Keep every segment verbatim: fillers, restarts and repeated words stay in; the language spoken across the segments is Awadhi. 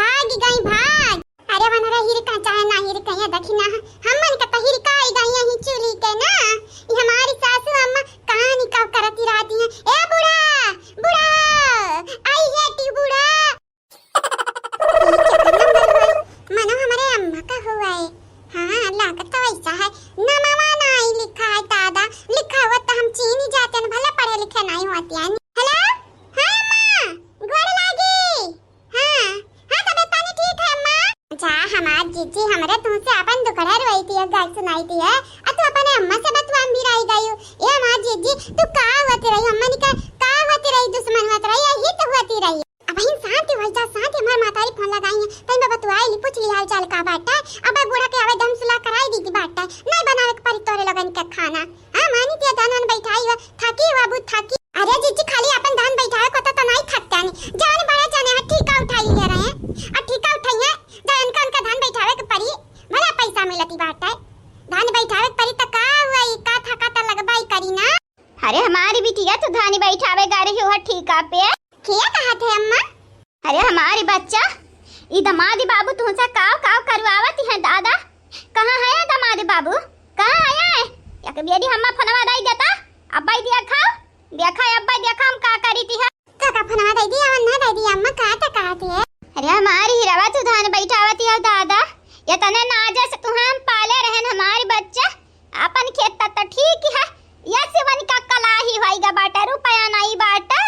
भाग गई भाग। अरे वनरा हिरका चाहे ना हिरका, ये देखी ना, हमन का तो हिरका आई गई यही चूल्ही के ना। ये हमारी सासू अम्मा कहानी का करती रहती हैं, "ए बूढ़ा, बूढ़ा, आई है टी बूढ़ा।" ई केकर नंबर हुआ है? मनो हमरे अम्मा का हुआ है। हाँ, लागत तो वैसा है। नमवा नाई लिखा है दादा, लिखा हुआ तो हम चीनी जाते हैं, भला पढ़े लिखे नाई होती है। हेलो, हाँ अम्मा, गोड़ लागी। हाँ, हाँ, तबीयत पानी ठीक है अम्मा। जा, हमार जीजी हमरे तुमसे अपन दुखड़ा रोई थी, गाल सुनाई थी है, और तू अपने अम्मा से बतुआन भी रही गई हो। ए हमार जीजी, तू का होती रही, अम्मा निका का होती रही, दुश्मन होती रही, यही तो होती रही। अब हिन शांति हो जा, शांति। हमार मातारी फोन लगाई है, तई मैं बतुआई ली, पूछ ली हाल चाल का बाटे। अब बूढ़ा के आवे दम सुला कराई दी बाटे, नहीं बनावे के परी तोरे लोगन के खाना। हाँ, मानी तिया धान वान बैठाई हुआ, थाकी हुआ बहुत थाकी। अरे जीजी, खाली अपन धान बैठावे को तो, तो नहीं थकता नहीं, जाने बड़ा जाने हाथ ठीका उठाई ले रहे हैं, और ठीका उठाई है, जा इनका उनका धान बैठावे के परी, भला पैसा मिलती बाटे, धान बैठावे के परी तो का हुआ, ई का थका तो लगबाई करी ना। अरे हमारी बिटिया, तू धानी बैठावे गा रही हो ठीका पे? किया कहा थे अम्मा? अरे हमारी बच्चा, ई दमादी बाबू तुमसे काव काव करवावत हैं दादा। कहाँ है ये दमादी बाबू? कहाँ आया है? एक बेरी हम्मा फोनवा दई देता, अब्बाई देखा, देखा अब्बाई देखा हम का करी थी है। तो का फोनवा दई दी, अवन ना दई दी अम्मा, का तो कहा थे? अरे हमारी हिरवा, तू धान बैठावत है दादा, ये तने नाजे से तुहे हम पाले रहन हमारी बच्चा। आपन खेत त, त ठीक है, या सिवन का कलाही होइगा बाटे, रुपया नहीं बाटे,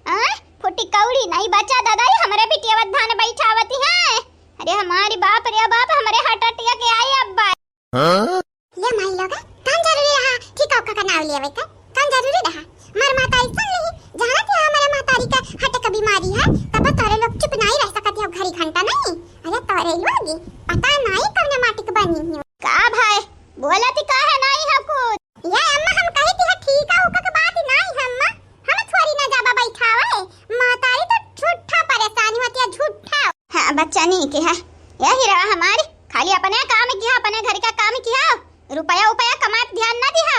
हाँ? फुटी कौड़ी नहीं बचा दादा, ये हमरे बिटिया धान बैठावती है। अरे हमारी बाप रे बाप, हमरे हटटिया के आई अब्बा। हाँ? ये माई लोग, कौन जरूरी रहा ठीक का नाव लेवे का? कौन जरूरी रहा? मर माता ऐसा नहीं, जहाँ थे हमारे मातारी का हटे का बीमारी है, तब तोरे लोग चुप नहीं रह सकत हो घड़ी घंटा नहीं। अरे तोरे लोग, पता नहीं कौन माटी के बनी हो। का भाई, बोलती काहे नाई है कुछ? ये अम्मा हम कही थी है ठीक है, ओकर के बात ही नाई है अम्मा। हम थोड़ी ना जाबा बैठावे। महतारी तो झूठा परेशानी होती है, झूठा। हाँ, बच्चा नहीं के है। यही रहा हमारी, खाली अपने काम किया, अपने घर का काम किया, रुपया उपया कमात ध्यान ना दिया।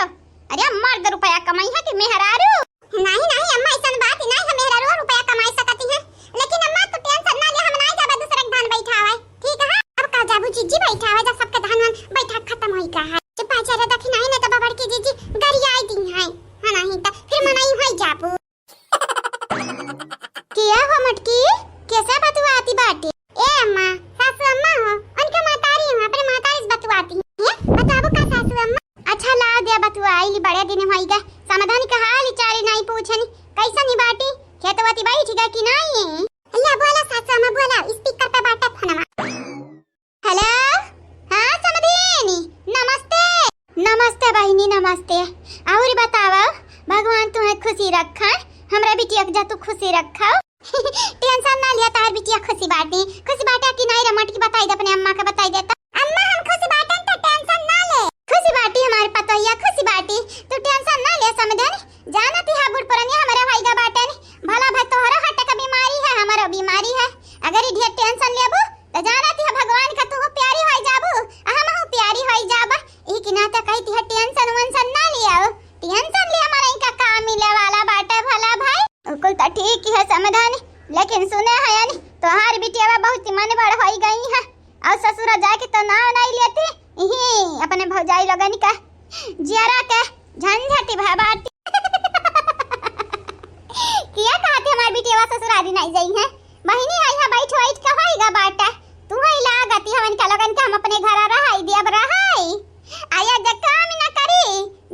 अरे मर्द रुपया कमाई है कि मेहरारू? नहीं, नहीं अम्मा, ऐसन बात ही नहीं है, मेहरारू रुपया कमाई सकती है, लेकिन अम्मा तू tension ना ले, हम नहीं जाबा दूसरे के धान बैठावे, ठीक है? अब का जाबू जीजी बैठावे, जब सबके धान वान बैठा खत्म होई का है। चुप आ जा रे, देखी नहीं, नहीं तो बबड़ के जीजी गरियाई दी है, हाँ नहीं तो फिर मनाई होई जाबू। किया हो मटकी, कैसे बतुआती बाटी? ए अम्मा, सासू अम्मा हो, उनके महतारी हो, अपने महतारी से बतुआती है। बताबो का सासू अम्मा? अच्छा ला दिया बतुआई ली, बड़े दिन होई गए। समधन का हाल चाल नहीं पूछनी, कैसन ही बाटी? खेतवती बैठ गए कि नहीं? अल्लाह बोला सासू अम्मा, बोला, speaker पे बाटे फोनवा। हेलो, हाँ समधीनी, नमस्ते। नमस्ते बहिनी, नमस्ते। और बतावा, भगवान तुम्हें खुशी रखा, हमरा बिटिया के जा तू खुशी रखा। Tension ना लिया, तार बिटिया खुशी बाटी। खुशी बाटे कि नहीं रे मटकी, बताई दे, अपने अम्मा के बताई देता। अम्मा हम खुशी बाटन तो tension ना ले। खुशी बाटी हमारे पतोहिया, खुशी बाटी, तू tension ना ले समधन। जानत ही है बूढ़ पुरनिया हमारे होइगा बाटन, भला भाई तोहरा हटे का बीमारी है, हमारा बीमारी है। अगर ये ढेर tension लेबू तो जानत ही है भगवान का तू प्यारी होई जाबू, आ हमहू प्यारी होई जाबा। ई कि ना तो कहती है tension वंशन ना लिया, tension लिया हमारे इनका काम मिले वाला बाटे भला भाई। बिल्कुल तो ठीक ही है समधन, लेकिन सुने है यानी तोहार बिटिया बहुत ही मन बड़ होई गई है, और ससुरा जाके तो नाव नहीं लेती, यही अपने भौजाई लोगन का जियरा के झंझट भा बाटी। किया कहते हमार बिटिया ससुरारी नहीं जाई है, बहिनी आई है बैठ बैठ के होइगा बाटा, तू ही लागती हवन का लोगन के हम अपने घर रहाई दे, अब रहाई। आया जे काम न करी,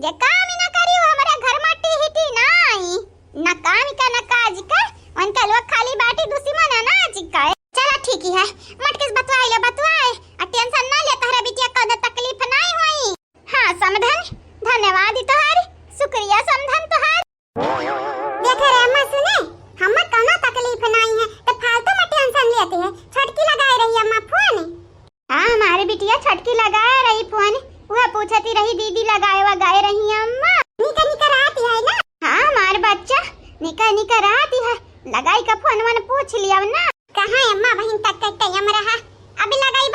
जे काम न करी वो हमारे घर माटी हिटी नाई। न काम का न काज का, उनका लोग खाली बाटी दुश्मन अनाज का। चला ठीक ही है, मटकिस बतवाए ले बतवाए, आ tension ना ले, तहरा बिटिया कौनो तकलीफ नाई होई। हाँ समधन, धन्यवाद तोहार, शुक्रिया समधन तोहार। देखे रे अम्मा सुने, हम्मा कौनो तकलीफ नाई है, तो फालतू में tension लेती है, छोटकी लगाए रही अम्मा फोन। हाँ, हमारे बिटिया छोटकी लगाए रही फोन, वह पूछती रही, "दीदी लगाए वगाए रही अम्मा?" निका निका रहती है ना? हाँ, हमारे बच्चा निका निका रहती है, लगाई का फोन वन पूछ लिया ना। कहाँ अम्मा बहिन तक के टाइम रहा, अभी लगाई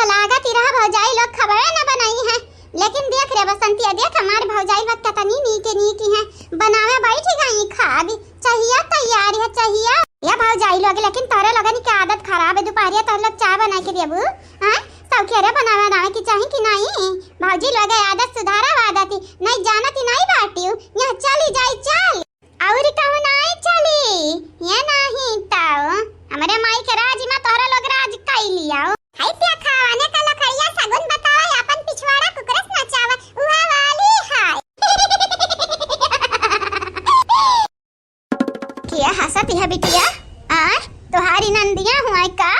लागत ही रहा भौजाई लोग खबरे न बनाई है, लेकिन देख रे बसंतिया, देख हमार भौजाई लोग कितनी नीक नीक है, बनावे बैठ गई खाबी, चहिया तैयार है, चहिया। या भौजाई लोग, लेकिन तोरे लोगन के आदत खराब है, दुपहरिया तोरे लोग चाय बना के देबू, हाँ? सब के रे बनावे बनावे की चाही कि नहीं? भौजी लोग आदत सुधारा आदत ही, नहीं जानत ही नहीं बाटियो, यहाँ चली जाई चल। और कहूँ नाई चली, ये नाही ताऊ, हमरे माई के राज में तोहरा लोग राज कई लियाओ। हाय प्या खावाने का लखड़िया सगुन बतावा, अपन पिछवाड़ा कुकरस नचावा, उहा वाली हाय। किया हंसत है बिटिया? आ, तोहारी नंदिया हुआ का?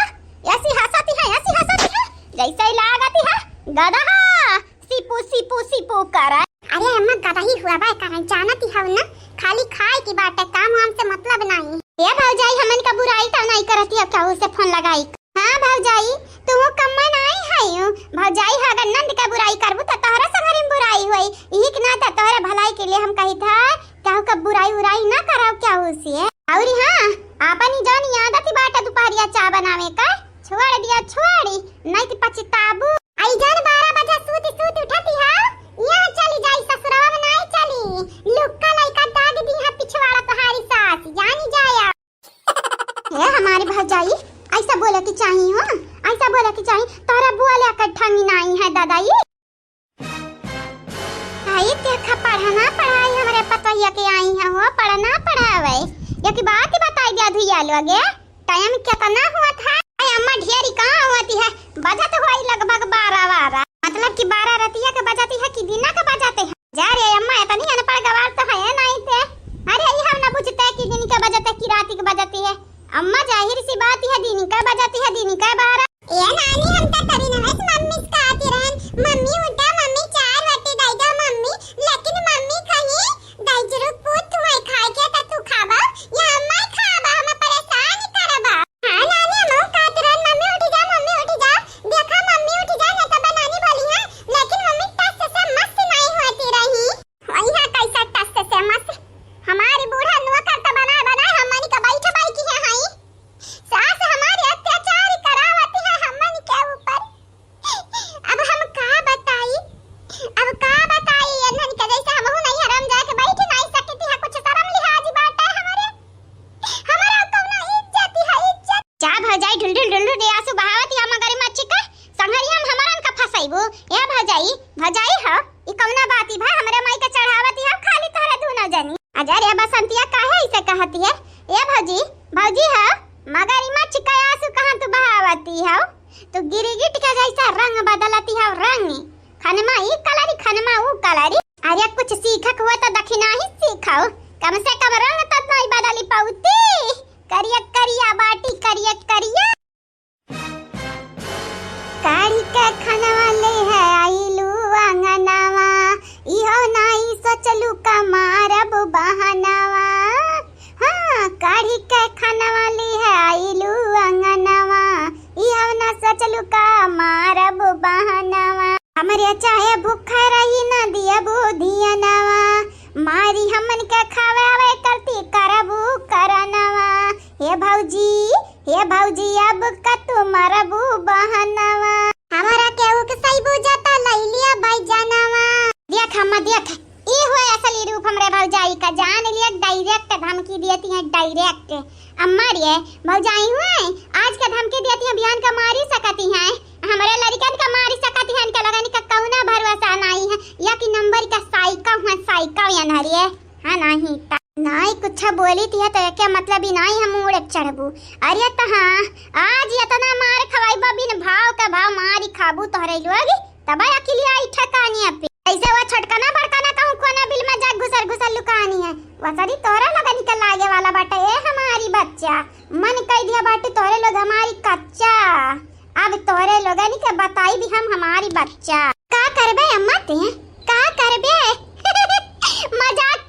ऐसी हंसत है, ऐसी हंसत है, जैसे ही लागत है गदहा। सिपू, सिपू, सिपू करा। अरे अम्मा, गदही हुआ बा, कारण जानत ही हव ना, खाली खाए की बात है, काम वाम से मतलब नहीं। ए भौजाई, हमन का बुराई तो नहीं करती, अब केहू से फोन लगाई? हाँ भौजाई, तू कम्मा नहीं है। भौजाई, अगर नंद का बुराई करबू तो तोहरा संगरी में बुराई होई। इही के नाते तोहरे भलाई के लिए हम कही था, केहू का बुराई उराई ना कराओ केहू से। और हाँ, आपन ही जौन आदत ही बाटे दुपहरिया चा बनावे का, छोड़ दिया, छोड़ी, नहीं तो पछताबू। आई जान बारह बजे सूत सूत उठती है, यहाँ चली जाई ससुरवा में नहीं चली, लुक्का लइका दाग दी है पिछवाड़ा तोहारी सास, जानी जाया। हे हमारी भौजाई, ऐसा बोले की चाही हो, ऐसा बोले की चाही, तोहरा बोले का ढंग नहीं है दादाई। आई देखा, पढ़ना पढ़ाई हमरे पतोहिया के आई है हो, पढ़ना पढ़ावे। एक बात बताई दिया धुइया लोगे, टाइम कितना हुआ था? आई अम्मा, ढेरी कहाँ हुआ थी है, बजत हुआ ही लगभग बारह बारह, मतलब कि बारह रतिया के बजती है कि दिना के बजते हैं? जा रे अम्मा, इतनी अनपढ़ गवार तो है नहीं थे। अरे ये हम ना बुझते कि दिन के बजते कि रात के बजती है। अम्मा, जाहिर सी बात है, दिन के बजती है, दिन के बारह। ए नानी, हम तो तोरी नवेश मम्मी से कहती रहन, "मम्मी उठा, मम्मी चार रोटी दे दो मम्मी," लेकिन मम्मी कहीं, "दइजरू पूत हुए खाए के त तू खाबा, या अम्मा ही खाबा, हम परेशान करबा।" हाँ नानी, हम कहती रहन, "मम्मी उठी जा, मम्मी उठी जा, देखा मम्मी उठी जा, न तो नानी बोली है," लेकिन मम्मी टस से मस नहीं होती रही। वही कैसा टस से मस, हमारी बूढ़ा नौकर तो बनाए बनाए हमनी का बैठ बैठी है, हई। सास हमारी अत्याचार करावती है हमन के ऊपर। अब हम का बताई, अब का बताई, एनहन के जैसे हमहू नहीं हराम जाके बैठ नहीं सकती है, कुछ शर्म लिहाज बाटे हमरे, हमारा कौनो इज्जत है, इज्जत। जा भौजाई, ढुलढुल ढुलढुल ये आंसू बहावत या मगरमच्छ का संगरिया में हमरन का फंसाइबू। ए भौजाई, भौजाई हो, ई कौना बात ई भा हमरे माई के चढ़ावती हो खाली तोहरे दूनो जनी? अजर ए बसंतिया काहे ऐसे कहती है? ए भौजी, भौजी हो, मगरमच्छ का आंसू कहाँ तू बहावती हो? तू गिरगिट के जैसा रंग बदलती हो, रंग। खनमा ई कलरी, खनमा ऊ कलरी। अरे कुछ सीखक हुआ तो दखिना ही सीखाओ, कम से कम रंग तो नहीं बदली पाउती। करिया करिया बाटी, करिया करिया। काढ़ी के खनवा ले है आइलू आंगनवा, इहो नाई सोचलू का मारब बहनवा। हाँ, काढ़ी के खनवा ले है आइलू आंगनवा, इहो ना सोचलू का मारब बहनवा। हमरे चाहे भूखा रही ना दियबू धियनवा, मारी हमन के खावे आवे करती करबू करनवा। हे भौजी, हे भौजी, अब का तू मरबू बहनवा। हमरा के उकसैबू जता लैलिया बैजनवा। देख अम्मा देख, ई हुए असली रूप हमरे भौजाई का, जान लिया direct धमकी देती हैं direct। अम्मा रे, भौजाई हुए, आज का धमकी देती हैं, बिहान का मारी सकती हैं। हमरे लड़कन का मारी सकती हैं, इनके लगन का कौना भरोसा नहीं है। या कि नंबर का साइका हुए, साइका या ना रे। हाँ, नाही ता-, नाही कुछ बोली थी तो एके मतलब ही नाही हम उड़े चढ़बू। अरे तो हाँ, आज इतना मार खवाई बा बिन भाव का भाव मारी खाबू तोहरे लोग, तब अकेली आई ठकानिया पे। ऐसे वो छोटकना बड़कना कहूँ कोना बिल में जा घुसर घुसर लुकानी है। वसरी तोहरा लोगन के लागे वाला बाटे ए हमारी बच्चा, मन कह दिया बाटे तोहरे लोग हमारी कच्चा। अब तोहरे लोगन के बताई भी हम हमारी बच्चा। का करबे अम्मा ते? का करबे? मजाक